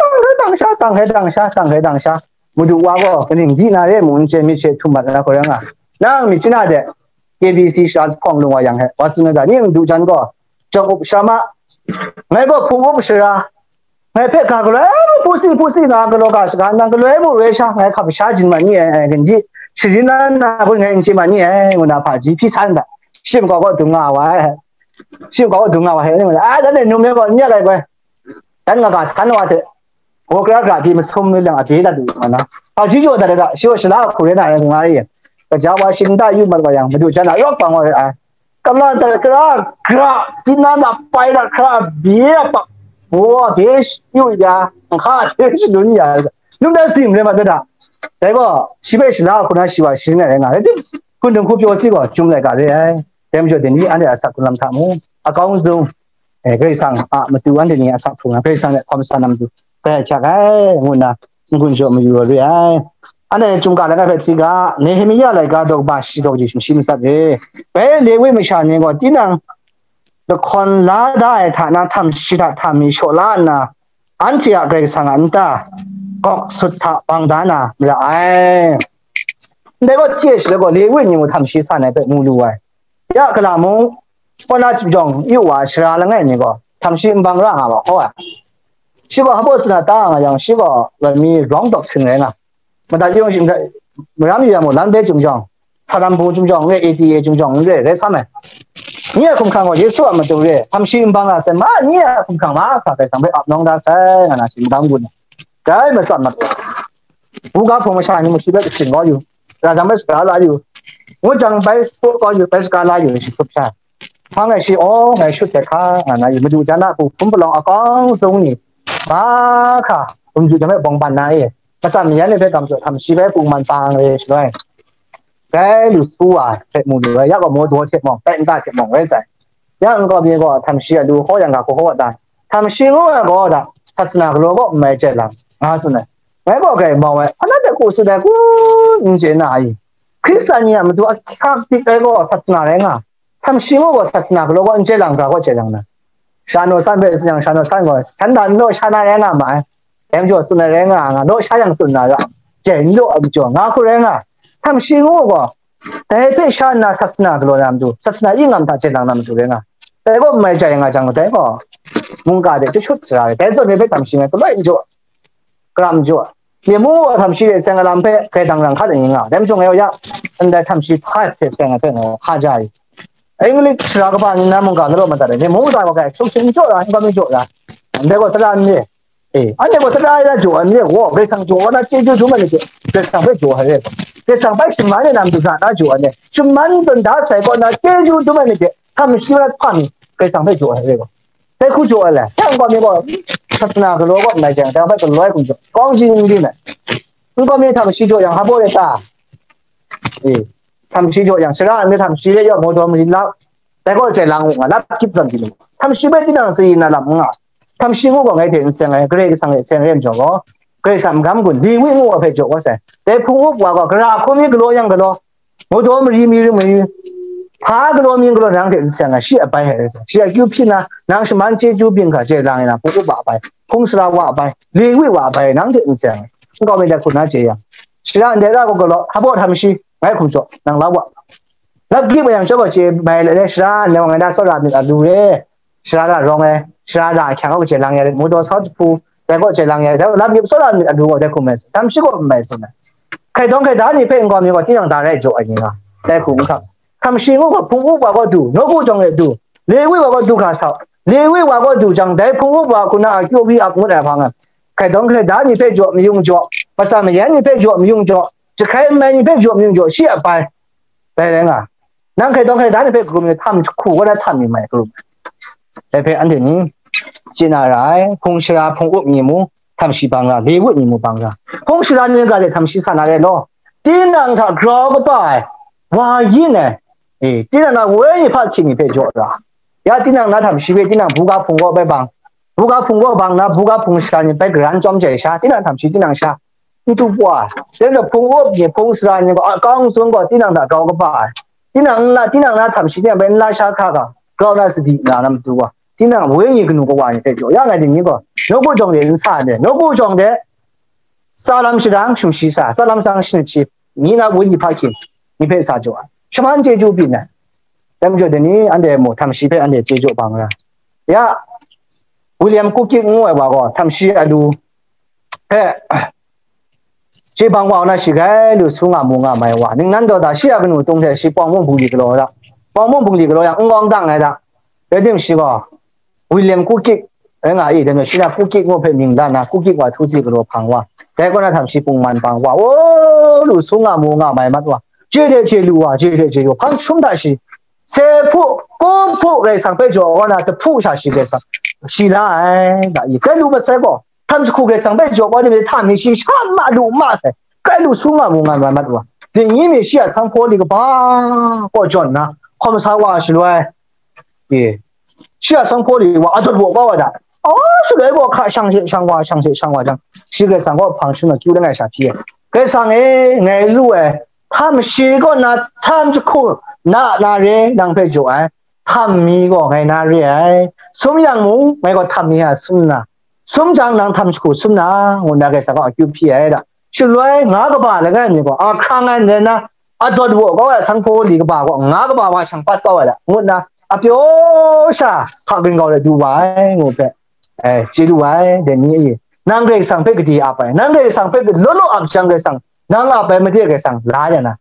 tang hkrai tang sha, tang hkrai tang sha, tang hkrai tang sha, madu wa gaw kaning di na re mu n chye, myit she htum mat na hkoi rai nga. Nang myit chana de, K B C shara lahkawng lung wa yang he, wa tsun ai ga, ni madu jan gaw, jawng up shama, ngai gaw hpung up shara, ngai hpe ga galoi mu, pusi pusi na galaw ga shaga nang galoi mu rai sha, ngai hkap sha jin mat ni ai, ai, gandi sharin na na gun ngai n chye mat ni ai, ngu na hpaji hpyi san da, shim gaw gaw dung nga wa ai. Shim gaw dung nga wa ai, ai, dan e num me gaw n ya ai gaw, dan nga ga htan wa hte, gaw kra kra di masum ni lang a bye dat lu nga na, hpaji jaw dat da, shi gaw shala hku rai na rai nga re, gaja wa shim da yu mat wa yang, madu jan a rawk bang wa re ai. Kamla dat kra kra, tinang na pai dat kra, bye a pak, baw a bye yu ya, nhka a bye shalun ya, num dan sim rai mat da. Dai gaw, shi hpe shala hku na shi wa sharin ai rai nga, rai tim, hkun htum hku pyaw si gaw, jum laika re ai. Dai majaw, dai ni anhte a asak hkrung lam hta mung, a kau n zung, e, Karai Kasang a matu anhte ni asak hkrung lam, Karai Kasang hte hkawm sa na matu, grai hkyak ai, ngu nna, n-gun jaw mayu ai re ai. Anhte chyum ga langai hpe hti ga, Nehemia laika daw kaba shi daw kaji sumshi matsat re. Bai Lewi masha ni gaw tinang lahkawn la da ai hta na, htam shi hta htam mi shaw la nna, anhte a Karai Kasang a nta gawk sut hta bang da na mara ai. Ndai gaw, chye shaloi gaw, Lewi ni mung htam shi san ai hpe mu lu ai. Ya, kala mung, kaw na chyum jawng, yu wa shara langai mi gaw, htam shi n bang ra nga ma hkaw ai. Shi gaw hpa tsun na ta nga yang, shi gaw loi mi rawng dawk hpring rai nga. Madat yung shi, maram yu yang mung, lam de chyum jawng, saram bu chyum jawng, n re, A T A chyum jawng, n re, rai sam ai. Nye a hkumhkrang gaw Yesu a matu re, htam shi n bang ra sai, ma, nye a hkumhkrang mahkra Karai Kasang hpe ap nawng da sai, nga na shi n bang gun ai. Dai matsat mat, buga hpung masha ni mung shi hpe kahpyin kau yu, ra jang bai shada la yu, ngut jang bai kau yu, bai shada la yu, shi hkrup sha. Hpa ngai shi, aw, ngai shut sai hka, nga na i, madu jan a hku hpun palawng akau sung ni, mahkra, hkum ju jang hpe bawng ban na e, matsan mayan ni hpe gam jaw htam shi bai hpung man pang re shaloi, dai lu su wa hpe mu lu ai, ya gaw mawdaw hte mawng, tai nta hte mawng rai sai. Ya nkau mi gaw htam shi a lu hkaw yang ga hkaw hkaw dan, htam shi ngu ai gaw da, sasana galaw kaw n mai chye lang, nga tsun ai. Ngai gaw grai mau ai, hpa na de hku tsun ai kun n chye na i? Hkristan ni a matu ahkyak dik ai gaw sasana rai nga, htam shi ngu gaw sasana galaw kaw n chye lang, ga kaw chye lang na. Sha naw san hpe tsun yang, sha naw san gaw, shan dan naw sha na rai nga ma ai. Dai majaw tsun ai rai nga nga, naw sha yang tsun na ra, jai n law ai majaw, nga hku rai nga. Htam shi ngu gaw, dai hpe sha nna sasana galaw na matu, sasana ingam hta chye lang na matu rai nga. Dai gaw n mai jai nga jang, dai gaw mungga de chyut chyut sara ai. Dai zawn ni hpe htam shi ngai galoi n jaw, garam jaw. Myen mung gaw htam shi hte seng ai lam hpe grai dang rang hkat ai ni nga, dai majaw ngai gaw ya, ndai htam shi hpa hte seng ai hpe ngai gaw hka ja ai. English sara kaba ni na mungga na raw madat ai, myen mung gaw grai hkrum hkrum jaw ra, n gaw mi jaw ra. Ndai gaw tara n re, e, anhte gaw tara ai na jaw ai n re gaw, Karai Kasang jaw ai na chyeju dum ai ni hte Karai Kasang hpe jaw ai re gaw, Karai Kasang bai shaman ai na matu hta na jaw ai ni, shaman tawn da sai kaw na chyeju dum ai ni hte htam shi mat hpa mi Karai Kasang hpe jaw ai re gaw, Dai hku jaw ai le. Dai nkau mi gaw, sasana galaw gaw n rai jang, dai hpe galaw ai hkum jaw. Kawng ji n di me. Nkau mi htam shi jaw yang, hpa baw de ta? E, htam shi jaw yang, sara mi htam shi re yaw, mawdaw mari lak. Dai gaw jai lang u nga, lap kyip zawn di lu. Htam shi bai tinang tsayi na lam n nga. Htam shi ngu gaw ngai hte n seng ai, Karai Kasang hte seng re ai majaw gaw, Karai Kasang magam gun, Lewi ngu ai hpe jaw gaw sai. Dai hpung up wa gaw, gara hku mi galaw yang galaw, mawdaw mari mi ring mari, hpa galaw mi galaw nang hte n seng ai, shi a bai ai, shi a akyu hpyi na, nang shaman chyeju byin hkra jai lang ai na, hpung up wa a bai, hpung sara wa a bai, Lewi wa a bai, nang hte n seng ai. Nkau mi dai hku na chye yang, shara ndai ra gaw galaw, hpa baw htam shi, ngai hkum jaw, nang la wa. Lap kyip yang chyawm gaw chye mai let e, shara nlai wa ngai na tsawra myit a lu re, shara ra rawng e, shara ra ahkyang gaw chye lang ya rit, mawdaw sau jahpu, dai gaw chye lang ya rit, dai gaw lap kyip tsawra myit a lu gaw dai hkum ai, htam shi gaw n mai tsun ai. Hkai dawng hkai da ni hpe nkau mi gaw tinang da rai jaw ai ni nga, dai hku n hkap. Htam shi ngu gaw hpung up wa gaw du, nawku jawng e du, Lewi wa gaw du hkra sau, Lewi wa gaw du jang, dai hpung up wa hku na akyu wi ap ngut ai hpang e, hkai dawng hkai da ni hpe jaw mayung jaw, matsan mayan ni hpe jaw mayung jaw, jahkrai n mai ni hpe jaw mayung jaw, shi a bai. Dai rai nga, nang hkai dawng hkai da ni hpe hkrum ai htam jahku wa na htam mi mai hkrum ai. Dai hpe anhte ni chye na ra ai, hpung shara hpung up ni mu htam shi bang ra, Lewi ni mu bang ra, hpung shara ni ga de htam shi sa na re law, tinang hta grau kaba ai, wa yin ai, e, tinang na wenyi hpa hkying ni hpe jaw ra, ya tinang na htam shi hpe tinang buga hpung gaw bai bang, buga hpung gaw bang na, buga hpung shara ni bai garan chyawm jai sha, tinang htam shi tinang sha, n tu pwa, dai majaw hpung up ni, hpung sara ni gaw, a kang tsun gaw, tinang hta grau kaba ai, tinang n la, tinang na htam shi tinang bai n la sha hkra ga, grau na sadi na na matu gaw, tinang wenyi kanu kawa ni hpe jaw ya ngai ding ni gaw, nawku jawng de n sa de, nawku jawng de tsa lam shadang, shum shi sa, tsa lam shadang, shanit shi, ni na wenyi hpa hkying ni hpe sa jaw ai. Shaman chyeju byin ai. Dai majaw dai ni anhte mu htam shi hpe anhte chye jaw bang ra. Ya, William Kukik ngu ai wa gaw, htam shi a lu hpe, shi bang wa na shi grai lu su nga mu nga mai wa, ningnan daw da shi a kanu tung hte shi Pawng Mung bungli galaw da, Pawng Mung bungli galaw yang n gawng dang ai da, rai tim shi gaw, William Kukik, rai nga i, dai majaw shi na Kukik ngu hpe mying la na, Kukik wa htu si galaw hpang wa, dai kaw na htam shi pungman pang wa, o, lu su nga mu nga mai mat wa, chye de chye lu wa, chye de chye lu, hpang htum hta shi, se hpu, ku hpu Karai Kasang hpe jaw kaw na, jahpu sha shi Karai Kasang, shi la ai, da i, grai lu masai gaw, htam jahku Karai Kasang hpe jaw kaw ni hta mi shi sha ma lu ma sai, grai lu su nga mu nga mai mat wa, dai ni mi shi a sanghpaw li kaba kaw jawn na, hkawm sa wa shaloi, e, shi a sanghpaw li wa a dawt waw kau wa da. Aw, shaloi gaw hka shang she shang wa, shang she shang wa jang, shi Karai Kasang gaw hpang shangun akyu langai sha hpyi ai. Karai Kasang e, ngai lu ai, htam shi kaw na htam jahku na na re nang hpe jaw ai, htam mi gaw ngai na re ai. Sum yang mung, ngai gaw htam mi a sum na, sum jang nang htam jahku sum na, ngu na Karai Kasang gaw akyu hpyi ai da. Shaloi nga kaba langai mi gaw, a hkrang ai ndai na, a dawt waw kau ai sanghpaw li kaba gaw, nga kaba wa shang pat kau ai da, ngu nna, a pyaw sha hka gringau de du wa ai, ngu hpe, e, chye lu ai, dai ni e. Nang Karai Kasang hpe gade ap ai, nang Karai Kasang hpe law law ap jang, Karai Kasang, nang ap ai made Karai Kasang la ya na.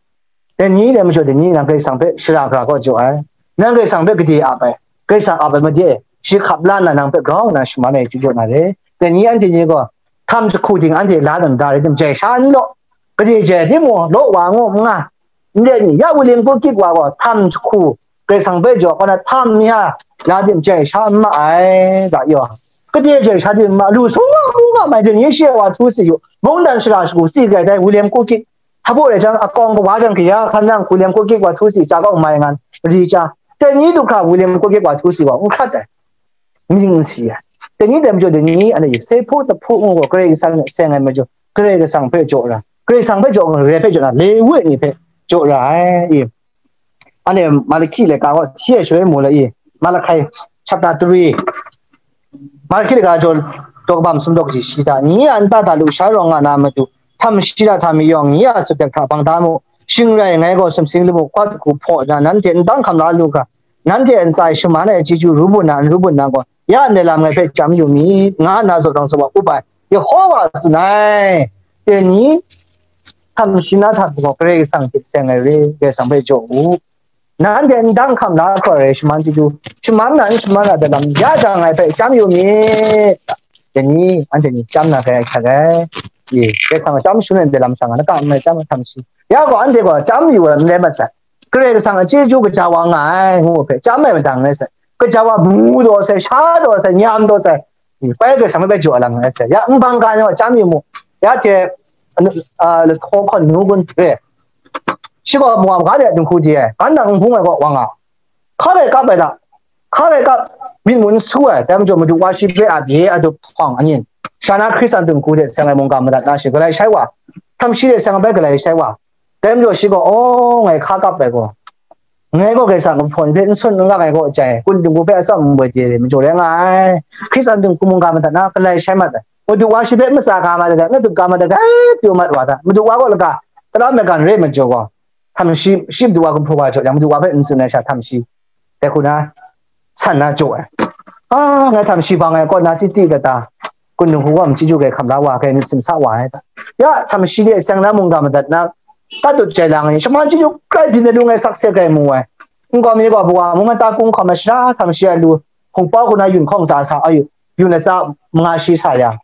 Dai ni dai majaw dai ni nang Karai Kasang hpe shara hkra kaw jaw ai, nang Karai Kasang hpe gade ap ai, Karai Kasang ap ai made e, shi hkap la nna nang hpe grau nna shaman ai chyu jaw na re. Dai ni anhte ni gaw, htam jahku ting anhte la dan da rai tim, jai sha n law, gade jai timung, law wa ngu n nga, ndai ni, ya William Kukik wa gaw, htam jahku, Karai Kasang hpe jaw kaw na, htam mi a, la tim jai sha n ma ai, ga yaw. Gade jai sha tim ma, lu sung nga, mu nga mai, dai ni shi ai wa htu si yu, mungdan shara shagu si gai dai, William Kukik, hpa baw rai jang, akawng kawa jang kaya hkan nang, William Kukik wa htu si, ca kau mai ngan, ri ca, dai ni du hkra William Kukik wa htu si wa, n hkrat ai. Mying n si ai. Dai ni dai majaw dai ni, anhte se hpu jahpu ngu gaw, Karai Kasang hte seng ai majaw, Karai Kasang hpe jaw ra, Karai Kasang hpe jaw, Karai hpe jaw na, Lewi ni hpe jaw ra ai, i. Anhte Malaki laika gaw hti ai shaloi mu la i, Malachi chapter three, Malaki laika jaw daw kabam sum daw kaji shi hta, ni a nta hta lusha rawng nga na matu, htam shi hta htam mi yawng, ni a sutdek hta bang da mu, shing rai, ngai gaw sumsing lamu kawt hku hpaw nna, nanhte n dang hkam la lu ga, nanhte a ntsa e shaman ai chyeju ru bun na, n ru bun na gaw, ya ndai lam ngai hpe chyam yu myit, nga nna zaw rau zaw wa up ai, Yehowa tsun ai. Dai ni, htam shi na hta gaw Karai Kasang hte seng ai re, Karai Kasang hpe jaw u. Nanhte n dang hkam la hkra rai, shaman chyeju, shaman na n shaman na dai lam, ya jang ngai hpe chyam yu myit. Dai ni, anhte ni chyam na rai hkrat ai. Ye, Karai Kasang a chyam shangun ai dai lam sha nga, laka n mai chyam htam shi. Ya gaw, anhte gaw chyam yu ai n rai mat sai. Karai Kasang a chyeju kaja wa nga ai, ngu hpe chyam ai madang rai sai. Kaja wa bu daw sai, sha daw sai, nyam daw sai. Bai Karai Kasang hpe bai jaw lang ai sai. Ya, nbang ga ni wa chyam yu mu. Ya hte, anu, a, lahkaw hkawn nu gun re. Shi gaw mungga maga de dinghku di ai. Gan nang n bung ai gaw wa nga. Hka rai kap ai da. Hka rai kap, myit mun su ai. Dai majaw Madu wa shi hpe a bye a dup hpawng anyin. Sha na Hkristan dinghku de seng ai mungga madat na shi, galai shai wa. Htam shi de seng ai bai galai shai wa. Dai majaw shi gaw, "Aw, ngai hka kap ai gaw, ngai gaw Karai Kasang kahpawng hpe n sun n rak ai gaw jai, kun dinghku hpe atsawm n boi chye ai majaw rai nga ai. Hkristan dinghku mungga madat na, galai shai mat ai. Madu wa shi hpe matsa ga mat ai, n dup ga mat ai, grai pyaw mat wa ta. Madu wa gaw laga, kara maigan re majaw gaw, htam shi, shi Madu wa gumhpraw wa jaw jang, Madu wa hpe n tsun ai sha htam shi." Dai hku na, san na jaw ai. A, ngai htam shi bang ai kaw na, titi kata, kun dinghku gaw chyeju grai hkam la wa, grai myit simsa wa ai ta. Ya, htam shi de seng na mungga madat na, ka dut jai lang ai, shaman chyeju grai byin ai lu ngai sakse grai mu ai. Nkau mi gaw, bawa mung ai ta kung hkawm ai shara, htam shi a lu, hkungpau hku na yun hkawng sa sa, ayu, yun latsa manga shi sa ya.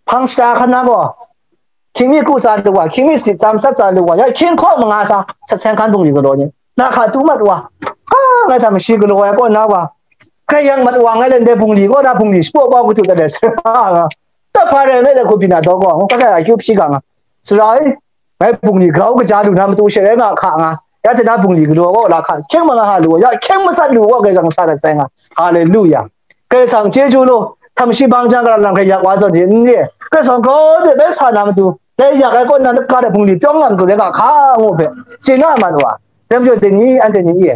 Hpang shata hkan na gaw, hkying mi kru tsa lu wa, hkying mi sit tsam sat tsa lu wa, ya hkying hkaw manga sa, sat seng hkan bungli galaw ni, na hka tu mat wa, a, ngai htam shi galaw ai kaw na wa, hkrai yang mat wa, ngai le ndai bungli kaw na bungli shapaw kau katu dat ai sara nga, tahpa rai nme le hku byin na daw gaw, ngu hkra hkrai akyu hpyi ga nga, sara e, ngai bungli grau kaja lu na matu she rai nga hka nga, ya hte na bungli galaw kaw la hka, hkying manga ha lu wa, ya hkying matsat lu wa, Karai Kasang sa dat sai nga. Haleluya. Karai Kasang chyeju lu, htam shi bang jang, kara lang hkrai yak wa zawn ni n re, Karai Kasang grau de bai sa na matu, dai yak ai kaw na, naka de bungli pyawng nga matu rai nga hka ngu hpe, chye na mat wa. Dai majaw dai ni, anhte ni e,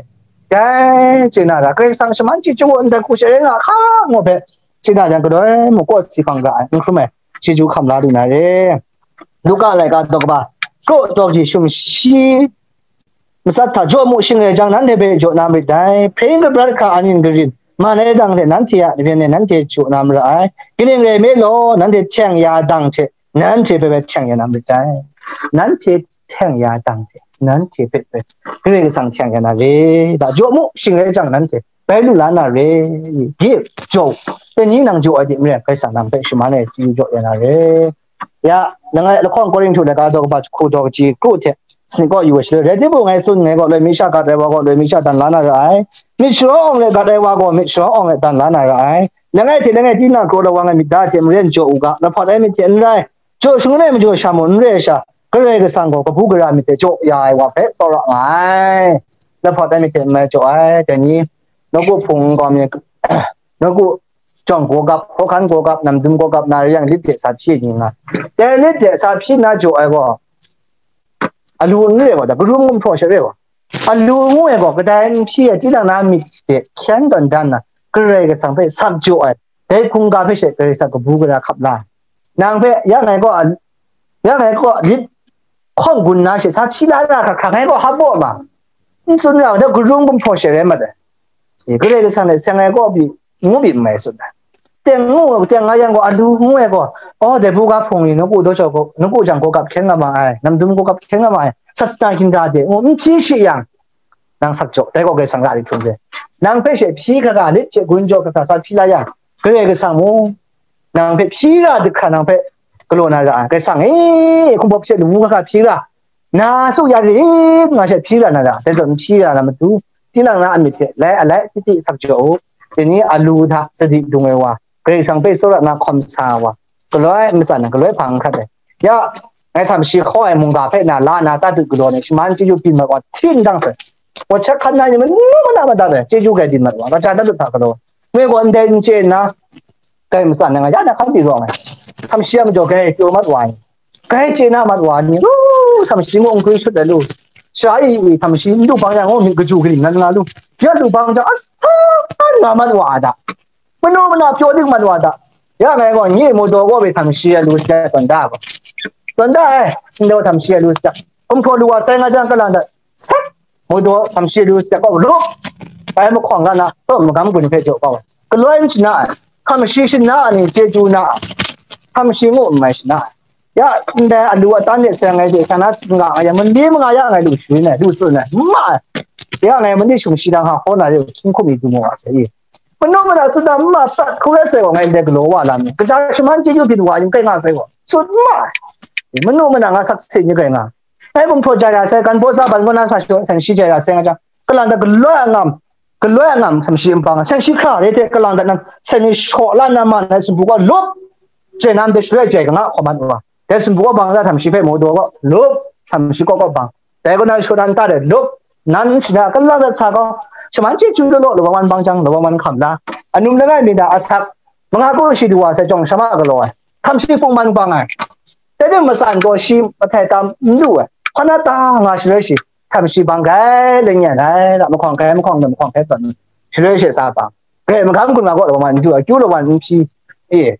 dai chye na ra, Karai Kasang shaman chyeju gaw ndai hku she rai nga hka ngu hpe, chye na jang, kadai mung kaw si hkang ra ai, n hkrum ai, chyeju hkam la lu na re. Luka laika daw kaba, kru daw kaji shum shi matsat hta, jaw mu, shing rai jang, nanhte hpe jaw na marit dai. Hpring kabrat hkra anin karin man ai dang hte, nanhte a maren e nanhte jaw na mara ai. Kaning rai nme law, nanhte hkyeng ya dang hte, nanhte hpe bai hkyeng ya na marit dai. Nanhte hkyeng ya dang hte, nanhte hpe bai Karai Kasang hkyeng ya na re. Da jaw mu, shing rai jang, nanhte bai lu la na re. Give, jaw, dai ni nang jaw ai hte maren, Karai Kasang nang hpe shaman ai chyeju jaw ya na re. Ya, langai lahkawng Korinhtu laika daw kaba jahku daw kaji kru hte sanit kaw yu ai shaloi, rai timung, ngai tsun nngai gaw, loi mi sha gat ai wa gaw, loi mi sha dan la na ra ai. Myit sharaw awng let gat ai wa gaw, myit sharaw awng let dan la na ra ai. Langai hte langai tinang kraw lawang ai myit da hte maren jaw u ga, lahpawt ai myit hte n rai, jaw shangun ai majaw sha mung n re ai sha, Karai Kasang gaw kabu gara myit hte jaw ya ai wa hpe tsawra nga ai. Lahpawt ai myit hte n rai jaw ai, dai ni, nawku hpung gaw mi, nawku jawng gawgap, hkawhkan gawgap, namdum gawgap na re yang, lit de sa hpyi ni nga. Dai lit de sa hpyi na jaw ai gaw, alu n re gaw, da, karum gumhpraw she re gaw, alu ngu ai gaw, kadai n hpyi ai, tinang na myit de hkyen tawn dan na, Karai Kasang hpe sak jaw ai, dai hkungga hpe she Karai Kasang kabu gara hkap la ai. Nang hpe, ya ngai gaw, ya ngai gaw lit hkawng gun na she sa hpyi la na hkra hkra, ngai gaw hap gaw ma, n tsun ra, dai karum gumhpraw she rai mat ai. E, Karai Kasang hte seng ai kaw pyi, ngu pyi n mai tsun ai. Teng ngu, teng nga yang gaw, alu ngu ai gaw, aw, dai buga hpung ni nawku daw jaw gaw, nawku jang gawgap hkyen nga ma ai, namdum gawgap hkyen nga ma ai, sasana ginra de, ngu n hpyi shi yang, nang sak jaw, dai gaw Karai Kasang ra li htum de. Nang hpe she hpyi hkra hkra, lit hte gun jaw hkra hkra sa hpyi la yang, Karai Kasang mung nang hpe hpyi ra, dik hkra nang hpe galaw na ra ai. Karai Kasang e, hkumbawk hte lamu hkra hkra hpyi ra, na tsu ya rit nga she hpyi ra na ra, dai zawn hpyi ra na matu, tinang na a myit hte lai alai titi sak jaw u. Dai ni alu hta sadi dung ai wa, Karai Kasang hpe tsawra na hkawm sa ai wa, galoi matsan ai, galoi hpang n hkrat ai. Ya, ngai htam shi hkaw ai mungga hpe na la na, tatut galaw ai, shaman chyeju byin mat wa, hti n dang sai. Wa hkat hkan na ni manu mana madat ai, chyeju grai byin mat wa, gaja tatut hta galaw ai. Ngai gaw ndai n chye nna, grai matsan ai nga, ya na hkan pyi rawng ai. Htam shi a majaw grai pyaw mat wa ai. Grai chye na mat wa ni, ru, htam shi mung n gwi shut ai lu. Sha i, i, htam shi n du bang yang, ngu myit kaju kaning nan nga lu. Ya du bang jang, a, a, a, nga mat wa a da. Manu mana pyaw dik mat wa da. Ya ngai gaw, nye mu daw gaw bai htam shi a lu sa tawn da gaw. Tawn da ai, n daw htam shi a lu sa. Gumhpraw lu wa sai nga jang, kalang dat, sak, mu daw htam shi a lu sa gaw, rup. Bai mahkawng ga na, taw magam gun hpe jaw kau ai. Galoi n shana ai, hkam shi shana ai ni chyeju na ai, hkam shi ngu n mai shana ai. Ya, ndai alu atan de seng ai de, sha na tsun nga ai, ya, mali manga ya ngai lu shu nai, lu tsun ai, n ma ai. Ya, ngai mali shung shi dang ha, hkaw na de, hkying hkum mi du mu wa sai i. Manu mana tsun na, n ma sat hkru rai sai gaw, ngai ndai galaw wa lam ni, kaja shaman chyeju byin wa yin kai nga sai gaw, tsun n ma ai. Manu mana nga sakse ni kai nga. Ngai gumhpraw jai ra sai, kan baw sa ban gaw na sa shaw, san shi jai ra sai nga jang, kalang ta galoi a ngam, Galoi a ngam htam shi nbang, seng shi hkra re hte kalang dat nna, seng ni shaw la nna ma na sumpu kaw lup, jai nam de shaloi jai kanga hkawm mat wa. Dai sumpu kaw bang da htam shi hpe mawdaw kaw lup, htam shi kaw kaw bang. Dai kaw na shaw na nta de lup, nan shana kalang dat sa kaw, shaman chyeju law law, lawang wan bang jang, lawang wan hkam la. Anum langai mi na asak, manga kaw shi du wa sai jawng shama galaw ai, htam shi hpung man bang ai. Dai de matsan gaw shi mahtai tam n lu ai. Hpa na ta nga shaloi shi, htam shi bang gai lanyan ai, la mahkawng gai mahkawng na mahkawng hpe tsan, shaloi shi sa bang. Grai magam gun nga gaw lawang wan n du ai, kyu lawang wan n hpyi. E,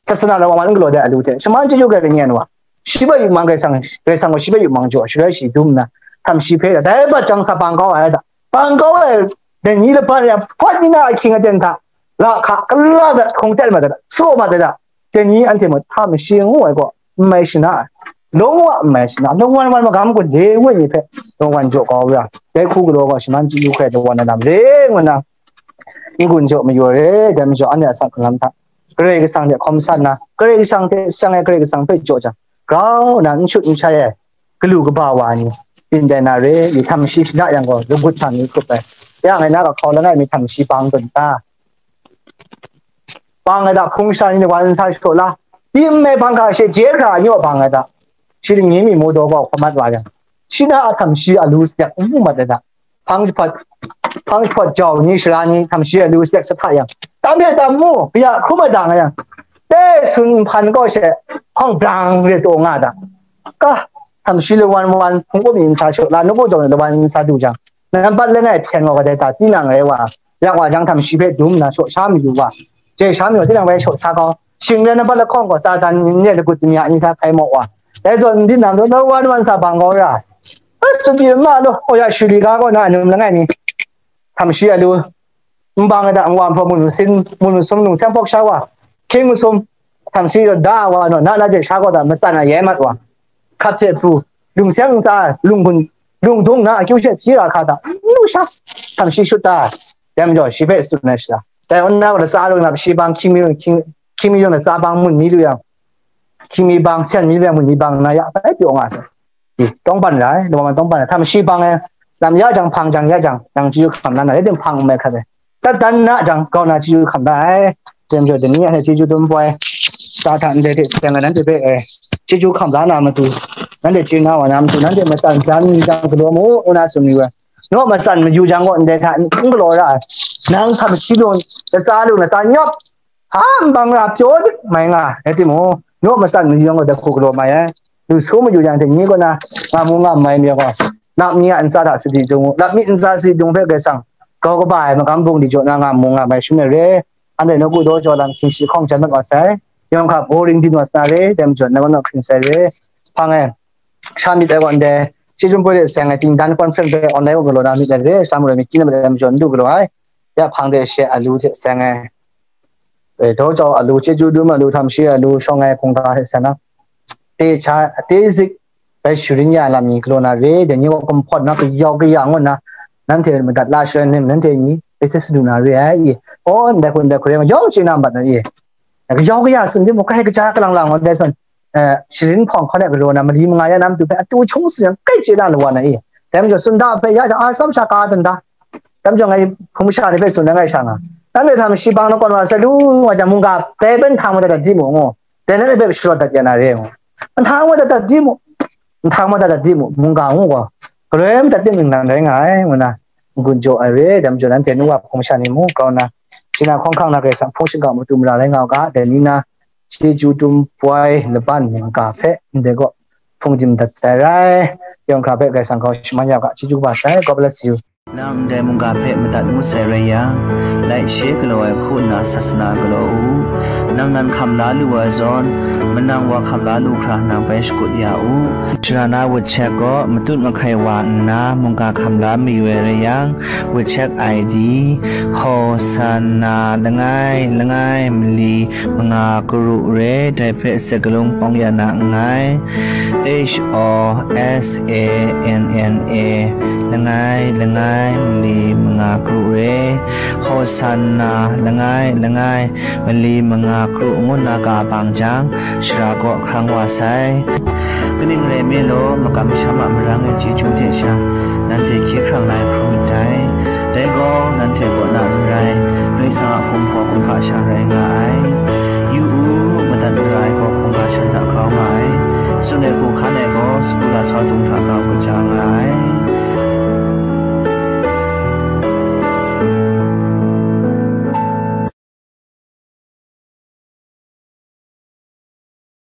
sasana lawang wan n galaw dai alu hte, shaman chyeju gai lanyan wa. Shi bai yu mang gai sang, gai sang gaw shi bai yu mang jaw, shaloi shi dum nna, htam shi hpe da, dai bat jang sa bang kau ai da. Bang kau ai, dai ni laban ya, hpawt ni na ahkying aten hta, la hka, kala da, hkung tet ma da, saw ma da, dai ni anhte mung htam shi ngu ai gaw, n mai shana ai. Lawng wa n mai shana, lawng wan wan magam gun le woi ni hpe, lawng wan jaw kau ra. Dai hku galaw gaw, shaman chyeju hkrai daw wan na lam re ngu na, n-gun jaw mayu ai re, dai majaw anhte a asak hkalam hta, Karai Kasang hte hkawm san na, Karai Kasang hte seng ai Karai Kasang hpe jaw jang, grau nna n shut n shai ai, galu kaba wa ni, byin tai na re, i htam shi shana yang gaw, lagut hta mi hkrup ai, ya ngai na ga hkau langai mi htam shi bang dun ta, bang ai da, hpung sha ni wan n sa shaw la, byin ai hpang hka she je hkra a nyaw bang ai da, shi ni mi mawdaw gaw hkawm mat wa yang, shi na a htam shi a lu sek n mu mat ai da, hpang jahpawt, hpang jahpawt jau ni, sara ni, htam shi a lu sek sa hta yang, tam hpe tam mu, kaya hkrum ai da nga yang, dai sun nhpan kaw she hkawng brang re taw nga da, ka, htam shi lawan wan hpung up mi n sa shaw la, nu kaw jau ni lawan n sa du jang, nampat langai hpyen gaw kadai ta tinang rai wa, yak wa jang htam shi hpe dum nna shaw sha mayu wa, jai sha mayu tinang bai shaw sha kau, shing rai nampat lahkawng gaw Satan ni lagut damya ni hta hkai maw wa, dai zawn n byin na majaw, lawan wan sa bang kau ra, a tsun pyi n ma law, oya shuli ga kaw na anum langai mi, htam shi a lu, nbang ai da, nwa nhpaw mun masin, mun masum, lungseng hpawk sha wa, hkying masum, htam shi da wa naw, na na je sha kaw da matsan a yai mat wa, hkap hte pru, lungseng ntsa, lunggun, lungdung na akyu she hpyi ra hka da, n lu sha, htam shi shut ta, dai majaw shi hpe tsun ai shara, dai nna latsa lung na shi bang hkying mi, hkying mi yung latsa bang mun mi lu yang, hkying mi bang, sen mi lu yang, mun mi bang na ya bai pyaw nga sai. I, tawng ban rai, lama man tawng ban rai, htam shi bang ai, lam ya jang, hpang jang ya jang, nang chyeju hkam la na, rai tim hpang n mai hkrat ai. Dat dan na jang, grau na chyeju hkam la ai. Jem jaw dai ni, anhte chyeju dum poi, sa hta ndai hte seng ai nanhte hpe, eh, chyeju hkam la na matu, nanhte chye na wa na matu, nanhte matsan jan jang galaw mu, ngu na tsun yu ai. Naw matsan mayu jang gaw, ndai hta n galaw ra ai. Nang htam shi lung, latsa lung, latsa nyawp, hpa nbang ra pyaw dik mai nga, rai timung, naw matsan mayu yang gaw, dai hku galaw mai ai. Lu su mayu yang hte ni kaw na, nga mu nga mai mi gaw, lap mi a ntsa hta sadi dung u, lap mi ntsa sadi dung hpe Karai Kasang, grau kaba ai magam bungli jaw na nga mu nga mai shaloi re, anhte nawku daw jaw lam hkying shi hkawng jan mat wa sai, yawng hkap boring byin wa sa re, dai majaw, nang kaw na hkring sai re, hpang e, sha myit ai gaw ndai, chyeju poi de seng ai, ting dan conference hpe online wa galaw na myit ai re, sha marai myit chyi na myit ai majaw, n du galaw ai, ya hpang de she a lu hte seng ai, e, daw jau a lu, chyeju dum a lu, htam shi a lu, shawng ai hkungga hte san na, te cha, te zik, bai sharin ya lam mi galaw na re, dai ni gaw kumhpawt na kayau kaya ngu nna, nanhte madat la sharai nim, nanhte ni bai sat sadu na re ai, i, aw, ndai hku, ndai hku re, yawng chye na mat na, i, kayau kaya tsun timung, grai kaja kalang lang ngu, dai zawn, eh, sharin hpawng hkawn e galaw na, mali manga ya na matu hpe, atu hkyung tsun yang, grai chye na lawan na, i, dai majaw, sunda hpe ya jang, a, tsawm sha ka dan da, dai majaw, ngai hpung masha ni hpe tsun na ngai sha nga, nanhte htam shi bang na kawn wa sai lu nga jang, mungga bai bai nhtang madat dat di mu ngu, dai nanhte hpe sharawt dat ya na re ngu, nhtang madat dat di mu, nhtang madat dat di mu, mungga ngu gaw, galoi madat tim ningnan rai nga ai, ngu na, n-gun jaw ai re, dai majaw, nanhte nu wa hpung masha ni mung grau nna, shi na hkawng hkang na Karai Kasang hpung shingkang matu mara rai nga u ga, dai ni na, chyeju dum poi laban mungga hpe ndai gaw hpung dim dat sai rai, yawng hkra hpe Karai Kasang grau shaman ya u ga, chyeju kaba sai, God bless you. Nang ndai mungga hpe madat ngut sai rai yang, laishe galaw ai hku nna sasana galaw u. Nang nan hkam la lu ai zawn, manang wa hkam la lu hkra nang bai shakut ya u. Sara na WeChat gaw matut mahkai wa nna mungga hkam la mayu ai rai yang, WeChat I D, Hosanna langai langai mali manga karu re, dai hpe sakalung pawng ya na nngai. H O S A N N A, langai langai mali manga karu re, Hosanna langai langai mali manga karu ngu na ga bang jang, sara kaw hkrang wa sai. Kaning rai nme law, makam masham a marang e chyeju hte sha, nanhte hkye hkrang la ai hkrum ndai. Dai gaw nanhte kaw na n rai, Karai Kasang a hkum gaw hkum hkra sha rai nga ai. Yu u, madat mara ai gaw hkungga shan hta grau nga ai. Tsun ai hku hkan ai gaw sagu lasau dung hta grau kaja nga ai.